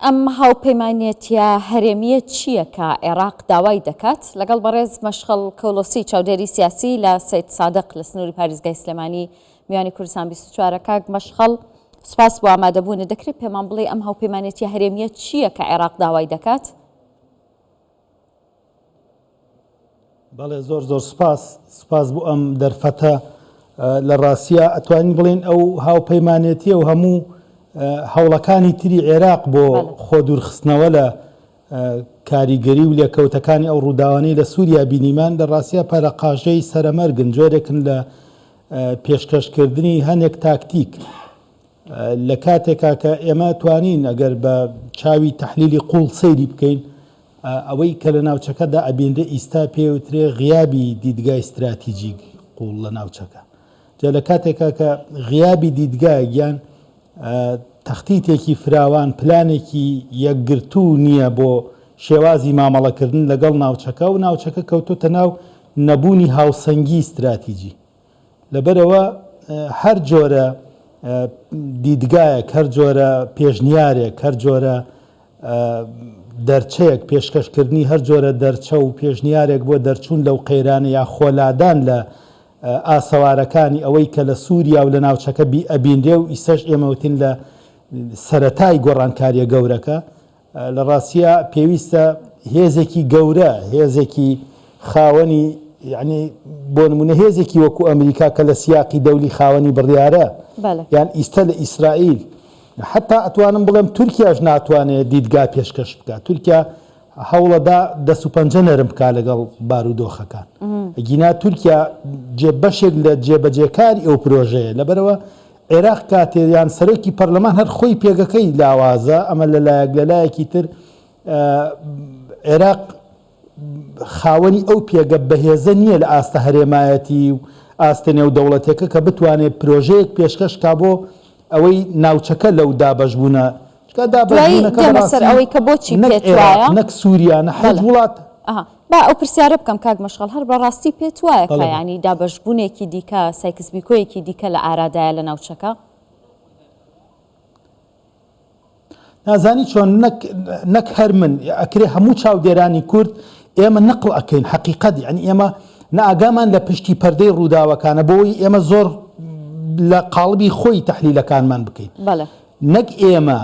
ئەم هاوپەیمانێتیە هەرێمییە چییە کە عێراق داوای دەکات؟ لەگەڵ بەڕێز مەشخەڵ کەوڵۆسی چاودێری سیاسی لە سەید سادق لە سنووری پاریزگای سلێمانی میوانی کوردستان 24 کاک مەشخەڵ سوپاس بۆ ئامادەبوونت دەکرێت پێمان بڵێی ئەم هاوپەیمانێتیە هەرێمییە چییە کە عێراق داوای دەکات؟ بەڵێ زۆر زۆر سوپاس سوپاس بۆ ئەم دەرفەتە لە ڕاستیا ئەتوانین بڵێن ئەو هاوپەیمانێتیە و هەموو هەوڵەکانی تری عێراق بۆ خۆ دوورخستنەوە لە کاریگەری و لێکەوتەکانی ئەو ڕووداوانەی لە سووریا بینیمان لە ڕاستیا پەرەقاژەی سەرەمەرگن جۆرێکن لە پێشکەشکردنی هەنێک تاکتیک لە کاتێکا کە ئێمە توانین ئەگەر بە چاوی تەحلیلی قوڵ سەیری بکەین ئەوەی کە لە ناوچەکەدا ئەبینرێ ئیستا پێوترێ غیابی دیدگای ستراتیجی قوڵ لە ناوچەکە جا لە کاتێکا کە غیابی دیدگایەک یان تەختیتێکی فراوان پلانێکی یەکگرتوو نییە بۆ شێوازی مامەڵەکردن لەگەڵ ناوچەکە و ناوچەکە کەوتۆتە ناو نەبوونی هاوسەنگی ستراتیجی لەبەرئەوە هەر جۆرە دیدگایەک، هەر جۆرە پێشنیارێک، هەر جۆرە دەرچەیەک، پێشکەشکردنی هەر جۆرە دەرچە و پێشنیارێک بۆ دەرچوون لەو قەیرانە یا خۆلادان لە ئاسەوارەکانی ئەوەی کە لە سووریا و لە ناوچەکە ئەبینرێ و ئیستەش ئێمە وتین لە سەرەتای گۆڕانکارییە گەورەکە، لە ڕاستیا پێویستە هێزێکی گەورە، هێزێکی خاوەنی یانی بۆ نمونە هێزێکی وەکو ئەمریکا کە لە سیاقی دەولی خاوەنی بڕیارە یان ئیستە لە ئیسرائیل حتا ئەتوانم بڵێم تورکیاش ناتوانێت دیدگا پێشکەش بکات تورکیا هەوڵەدا دەست و پەنجە نەرم بکا لەگەڵ بارودۆخەکان گینا تورکیا جێ بەشێک لە جێبەجێکاری ئەو پرۆژەیە لەبەرەوە عێراق کاتێ یان سەرۆکی پەرلەمان هەر خۆی پێگەکەی لاوازە، ئەمە لە لایەک، لە لایەکی تر عێراق خاوەنی ئەو پێگە بەهێزە نییە لە ئاستە هەرێمایەتی و ئاستە نێودەوڵەتیەکە کە بتوانێت پرۆژەیەک پێشکەش کا بۆ ئەوەی ناوچەکە لەو دابەشبوونە چونکە دوایی دابەشبوونەکە دێمە سەر بەڕاستی ئەوەی کە بۆچی نەک پێت عێراق وایە نەک سووریا نە هیچ بەڵێ وڵات ئەها با ئەو پرسیارە بکەم کاک مەشخەڵ هەر بەڕاستی پێت وایە کە بەڵێ بەڵێ. یانی دابەشبوونێکی دیکە سایکس بیکۆیەکی دیکە لە ئارادایە لە ناوچەکە؟ نازانی چۆن نەک نەک هەر من ئەکرێ هەموو چاودێرانی کورد ئێمە نەقڵ ئەکەین حەقیقەت یعنی ئێمە نە ئاگامان لە پشتی پەردەی ڕووداوەکانە بۆی ئێمە زۆر لە قاڵبی خۆی تەحلیلەکانمان بکەین بەڵێ. نەک ئێمە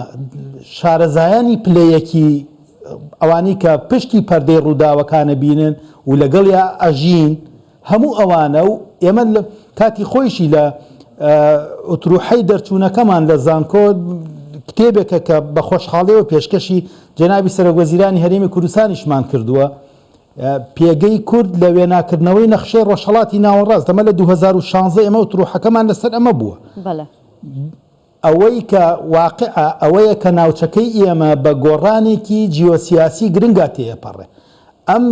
شارەزایانی پلە یەکی ئەوانەی کە پشتی پەردەی ڕووداوەکانە بینن و لەگەڵیا ئەژین هەموو ئەوانە و ئێمە لە کاتی خۆیشی لە ئوتروحەی دەرچوونەکەمان لە زانکۆ کتێبێکە کە بە خۆشحاڵیەوە پێشکەشی جەنابی سەرۆکوەزیرانی هەرێمی کوردستانیشمان کردووە پێگەی کورد لە وێناکردنەوەی نەخشەی ڕۆژهەڵاتی ناوەڕاست ئەمە لە 2016 ئێمە ئوتروحەکەمان لەسەر ئەمە بووە. بەڵێ. ئەوەی کە واقعە ئەوەیە کە ناوچەکەی ئێمە بە گۆڕانێکی جیۆسیاسی گرنگا تێئەپەڕێ. ئەم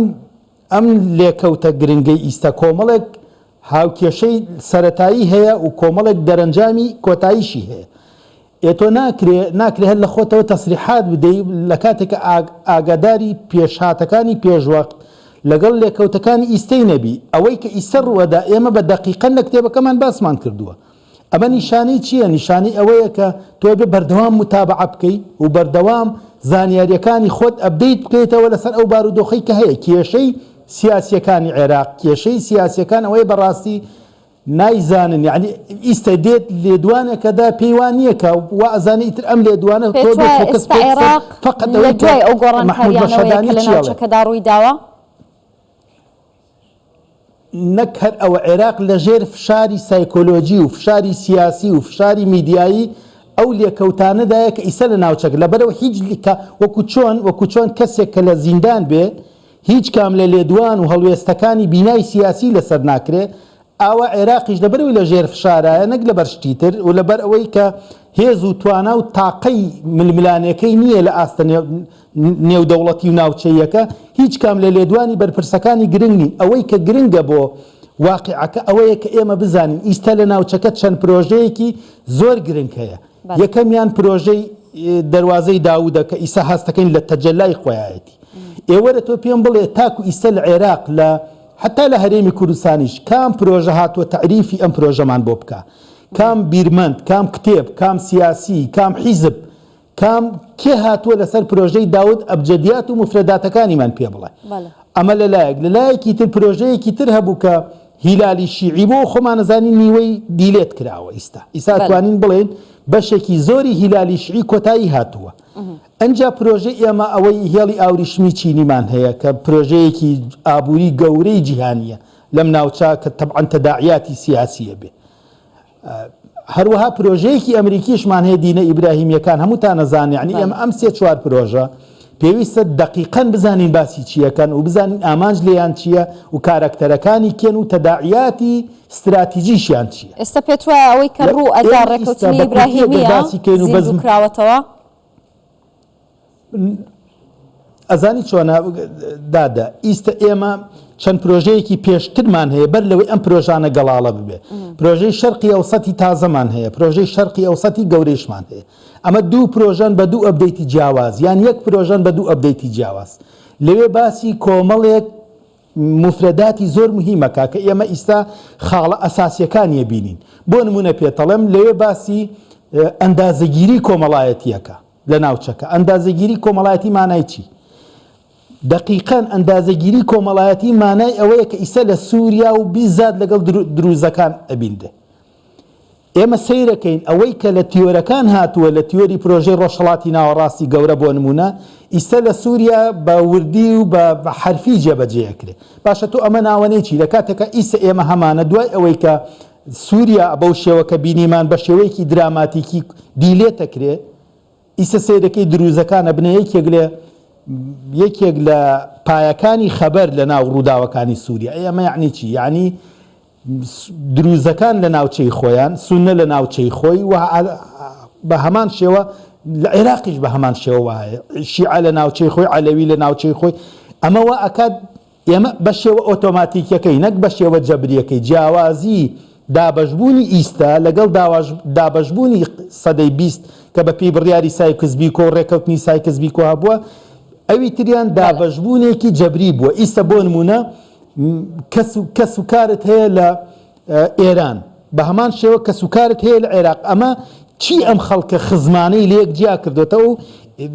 ئەم لێکەوتە گرنگەی ئیستە کۆمەڵێک هاوکێشەی سەرەتایی هەیە و کۆمەڵێک دەرەنجامی کۆتاییشی هەیە. ئێ تۆ ناکرێ ناکرێ هەر لە خۆتەوە تەسریحات بدەی لە کاتێک کە ئاگاداری پێشهاتەکانی پێشوەخت لەگەڵ لێکەوتەکانی ئیستەی نەبی. ئەوەی کە ئیستە ڕووئەدا ئێمە بە دەقیقەن لە کتێبەکەمان باسمان کردووە. ئەمە نیشانەی چییە؟ نیشانەی ئەوەیە کە تۆ ئەبێ بەردەوام موتابەعە بکەی و بەردەوام زانیارییەکانی خۆت update بکەیتەوە لەسەر ئەو بارودۆخەی کە هەیە. کێشەی سیاسییەکانی عێراق، کێشەی سیاسییەکان ئەوەیە بەڕاستی نایزانن، یەعنی ئیستە دێت لێدوانێکەدا پێی وا نییە کە وا ئەزانێ ئیتر ئەم لێدوانە تۆ پێت بێ وایە focus ئێستا بکەیتە سەر عێراق فەقەت لە ئەوەی کە دوای ئەو مەحموود گۆڕانکارییانەوەیە کە مەشهەدانی لە چی ئەڵێ. ناوچەکەدا ڕووی داوە؟ نەک هەر ئەوە عێراق لەژێر فشاری سایکۆلۆجی و فشاری سیاسی و فشاری میدیایی ئەو لێکەوتانەدایە کە ئیسە لە ناوچەکە لەبەرئەوە هیچ کە وەکو چۆن وەکو چۆن کەسێک کە لە زیندان بێ هیچ کام لە لێدوان و هەڵوێستەکانی بینای سیاسی لەسەر ناکرێ ئاوا عێراقیش لەبەرئەوەی لەژێر فشارایە نەک لەبەر شتی تر و لەبەر ئەوەی کە هێز و توانا و تاقەی ململانێکەی نییە لە ئاستە نێودەوڵەتی و ناوچەییەکە، هیچ کام لە لێدوانی بەرپرسەکانی گرنگ نین، ئەوەی کە گرنگە بۆ واقیعەکە ئەوەیە کە ئێمە بزانین ئیستا لە ناوچەکە چەند پرۆژەیەکی زۆر گرنگ هەیە، یەکەمیان پرۆژەی دەروازەی داودە کە ئیستا هەستەکەین لە تەجەلای خۆیایەتی. ئێ وەرە تۆ پێم بڵێ تاکو ئیستا لە عێراق لە حەتا لە هەرێمی کوردستانیش کام پرۆژە هاتووە تەعریفی ئەم پرۆژەمان بۆ بکا؟ کام بیرمەند، کام کتێب، کام سیاسی، کام حیزب؟ کام کێ هاتووە لەسەر پرۆژەی داود ئەبجەدیات و موفرەداتەکانیمان پێ بڵێ. ئەمە لە لایەک، لە لایەکی تر پرۆژەیەکی تر هەبوو کە هیلالی شیعی بوو، خۆمان ئەزانین نیوەی delete کراوە ئیستا. ئیستا ئەتوانین بڵێین بەشێکی زۆری هیلالی شیعی کۆتایی هاتووە. ئنجا پرۆژەی ئێمە ئەوەی هێڵی ئاوریشمی چینیمان هەیە کە پرۆژەیەکی ئابووری گەورەی جیهانییە لەم ناوچە کە تەبعەن تەداعیاتی سیاسییە بێ. هەروەها پرۆژەیەکی ئەمریکیشمان هەیە دینە ئیبراهیمیەکان هەمووتان ئەزانن یعنی ئێمە ئەم سێ چوار پرۆژە پێویستە دەقیقەن بزانین باسی چیەکەن و بزانین ئامانج لێیان چییە و کارەکتەرەکانی کێن و تەداعیاتی ستراتیجیشیان چییە. ئێستا پێت وایە ئەوەی کە ڕوو ئەدا ڕێکەوتنی ئیبراهیمیە زیندوو کراوەتەوە؟ ئەزانی چۆنە دادە ئیستە ئێمە چەند پرۆژەیەکی پێشترمان هەیە بەر لەوەی ئەم پرۆژانە گەڵاڵە ببێ پرۆژەی شەرقی ئەوسەتی تازەمان هەیە پرۆژەی شەرقی ئەوسەتی گەورەیشمان هەیە ئەمە دوو پرۆژەن بە دوو update ی جیاواز یان یەک پرۆژەن بە دوو update ی جیاواز لەوێ باسی کۆمەڵێک موفرەداتی زۆر موهیمە کاکە ئێمە ئیستا خاڵە ئەساسیەکانی ئەبینین بۆ نمونە پێتەڵێم لەوێ باسی ئەندازەگیری کۆمەڵایەتیەکە لە ناوچەکە ئەندازەگیری کۆمەڵایەتی مانای چی؟ دەقیقەن ئەندازەگیری کۆمەڵایەتی مانای ئەوەیە کە ئیستا لە سووریا و بیزات لەگەڵ دروزەکان ئەبیندێ ئێمە سەیرەکەین ئەوەی کە لە تیۆرەکان هاتووە، لە تیۆری پرۆژەی ڕۆژهەڵاتی ناوەڕاستی گەورە بۆ نموونە، ئیستە لە سووریا بە وردی و بە حەرفی جێبەجێ ئەکرێ. باشە تۆ ئەمە ناوەنەی چی؟ لە کاتێکا ئیستە ئێمە هەمانە دوای ئەوەی کە سووریا بەو شێوە کە بینیمان بە شێوەیەکی دراماتیکی delete ئەکرێ، ئیسە سەیرەکەی دروزەکان ئەبنە یەکێک لە یەکێک لە پایەکانی خەبەر لە ناو ڕووداوەکانی سووریا. ئەی ئەمە یەعنی چی؟ یەعنی دروزەکان لە ناوچەی خۆیان، سوننە لە ناوچەی خۆی و بە هەمان شێوە لە عێراقیش بە هەمان شێوە وایە، شیعە لە ناوچەی خۆی، عەلەوی لە ناوچەی خۆی، ئەمە وا ئەکات ئێمە بە شێوە ئۆتۆماتیکیەکەی نەک بە شێوە جەبریەکەی جیاوازی دابەشبوونی ئیستا لەگەڵ دابەشبوونی سەدەی 20 کە بە پێی بڕیاری سایکس بیکۆ و ڕێکەوتنی سایکس بیکۆ هەبووە ئەوی تریان دابەشبوونێکی جەبری بووە ئیستا بۆ نمونە کەس و کەس و کارت هەیە لە ئێران بە هەمان شێوە کەس و کارت هەیە لە عێراق ئەمە چی ئەم خەڵکە خزمانەی لەیەک جیا کردوێتەوە و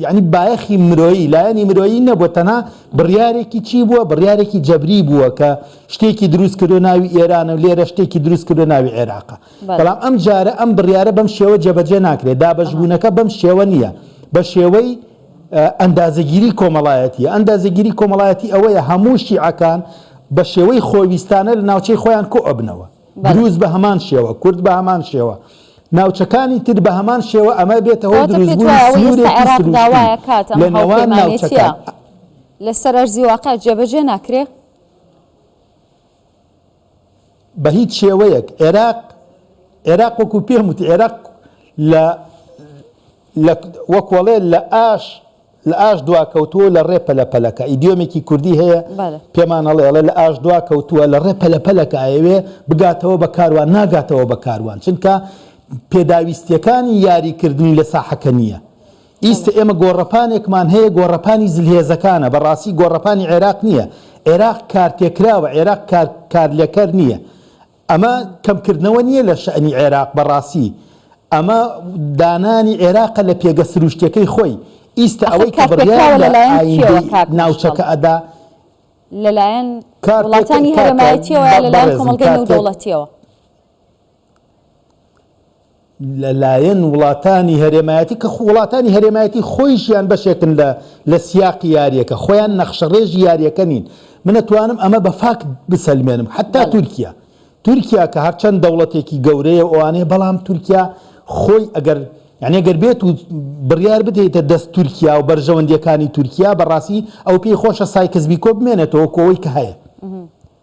یعنی بایەخی مرۆیی لایەنی مرۆیی نەبووە تەنها بڕیارێکی چی بووە بڕیارێکی جەبری بووە کە شتێکی دروست کردو ناوی ئێرانە و لێرە شتێکی دروست کردو ناوی عێراقە بەڵام ئەم جارە ئەم بڕیارە بەم شێوە جێبەجێ ناکرێت دابەشبوونەکە بەم شێوە نییە بە شێوەی ئەندازەگیری کۆمەڵایەتیە، ئەندازەگیری کۆمەڵایەتی ئەوەیە هەموو شیعەکان بە شێوەی خۆویستانە لە ناوچەی خۆیان کۆ ئەبنەوە، دروز بە هەمان شێوە، کورد بە هەمان شێوە، ناوچەکانی تر بە هەمان شێوە، ئەمە بێتە هۆی کەواتە پێت دروستبوونی وایە ئەوەی ئێستا سنوورێکی عێراق سروشتی داوا ئەکات ئەم لە نێوان هاوپەیمانێتییە ناوچەکان. لەسەر ئەرزی واقع جێبەجێ ناکرێ؟ بە هیچ شێوەیەک عێراق عێراق وەکو پێم وتی عێراق لە لە وەکوەڵێ لە ئاش لە ئاش دوا کەوتووە لە ڕێ پەلە پەلەکە ئیدیۆمێکی کوردی هەیە پێمان ئەڵێ ئەڵێ لە ئاش دوا کەوتووە لە ڕێ پەلە پەلەکە ئەیەوێ بگاتەوە بە کاروان ناگاتەوە بە کاروان چونکە پێداویستیەکانی یاریکردنی لە ساحەکە نییە ئیستە ئێمە گۆڕەپانێکمان هەیە گۆڕەپانی زلهێزەکانە بەڕاستی گۆڕەپانی عێراق نییە عێراق کارتێکراوە عێراق کارلێکەر نییە ئەمە کەمکردنەوە نییە لە شەئنی عێراق بەڕاستی ئەمە دانانی عێراقە لە پێگە سروشتیەکەی خۆی ئیستە ئاخر ئەوەی کە بڕیار کارپێکراوە لە لەلایەن کێوە ئایندەی کاک مەشخەڵ؟ ناوچەکە ئەدا لەلایەن کارتێک وڵاتانی کاکە هەرێمایەتیەوە یا لەلایەن بەڕێزم کۆمەڵگەی کارتێک نێودەوڵەتیەوە؟ لەلایەن وڵاتانی هەرێمایەتی کە وڵاتانی هەرێمایەتی خۆیشیان بەشێکن لە لە سیاقی یاریەکە خۆیان نەخشەڕێژی یاریەکە نین من ئەتوانم ئەمە بە فاکت بسەلمێنم حتا تورکیا تورکیا کە هەرچەند دەوڵەتێکی گەورەیە و ئەوانەیە بەڵام تورکیا خۆی ئەگەر یعنی ئەگەر بێت و بڕیار بدەیتە دەست تورکیا و بەرژەوەندیەکانی تورکیا بەڕاستی ئەو پێی خۆشە سایکس بیکۆ بمێنێتەوە کۆەوەی کە هەیە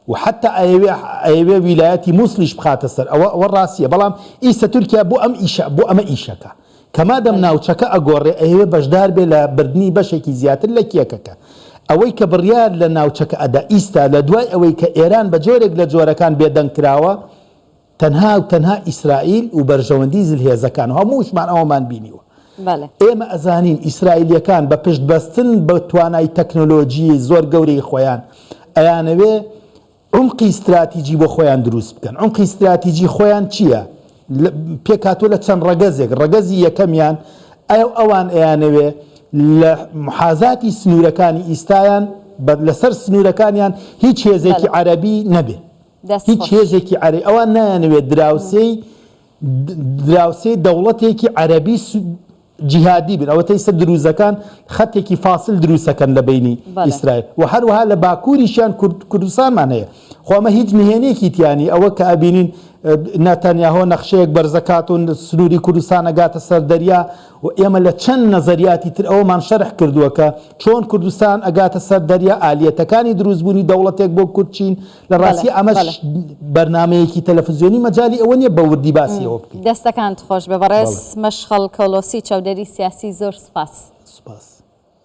و حەتا ئەیەوێ ئەیەوێ ویلایەتی موسڵیش بخاتە سەر ئەوە ئەوە ڕاستیە بەڵام ئیستە تورکیا بۆ ئەم ئیشە بۆ ئەمە ئیشەکە کە مادەم ناوچەکە ئەگۆڕێ ئەیەوێ بەشدار بێ لە بردنی بەشێکی زیاتر لە کێکەکە ئەوەی کە بڕیار لە ناوچەکە ئەدا ئیستا لە دوای ئەوەی کە ئێران بە جۆرێک لە جۆرەکان بێدەنگ کراوە تەنها و تەنها ئیسرائیل و بەرژەوەندی زلهێزەکان و هەمووشمان ئەوەمان بینیوە. بەڵێ. ئێمە ئەزانین ئیسرائیلیەکان بە پشت بەستن بە توانای تەکنۆلۆجی زۆر گەورەی خۆیان ئەیانەوێ عومقی ستراتیجی بۆ خۆیان دروست بکەن. عومقی ستراتیجی خۆیان چییە؟ پێکهاتووە لە چەند ڕەگەزێک، ڕەگەزی یەکەمیان. ئەو ئەوان ئەیانەوێ لە محازاتی سنوورەکانی ئیستایان بە لەسەر سنوورەکانیان هیچ هێزێکی عەرەبی نەبێ. هیچ هێزێکی عەرەبی ئەوان نایانەوێت دراوسێی دراوسێی دەوڵەتێکی عەرەبی جیهادی بن ئەوەتە ئیستا دروزەکان خەتێکی فاسل دروسەکەن لە بینی ئیسرائیل و هەروەها لە باکووریشیان کوردستانمان هەیە خۆ ئەمە هیچ نهێنێکی تیانی ئەوە کە ئەبینین ناتانیاهۆ نەخشەیەک بەرزەکات و سنووری کوردستان ئەگاتە سەر دەریا و ئێمە لە چەند نەزەریاتی تر ئەوەمان شەرح کردووە کە چۆن کوردستان ئەگاتە سەر دەریا ئالیەتەکانی دروستبوونی دەوڵەتێک بۆ کورد چین لە ڕاستی ئەمەش بەرنامەیەکی تەلەفزیۆنی مەجالی ئەوە نیە بە وردی باسی ئەوە بکەین. دەستەکانت خۆش بێ بەڕێز مەشخەڵ کۆلۆسی چاودێری سیاسی زۆر سوپاس. سوپاس.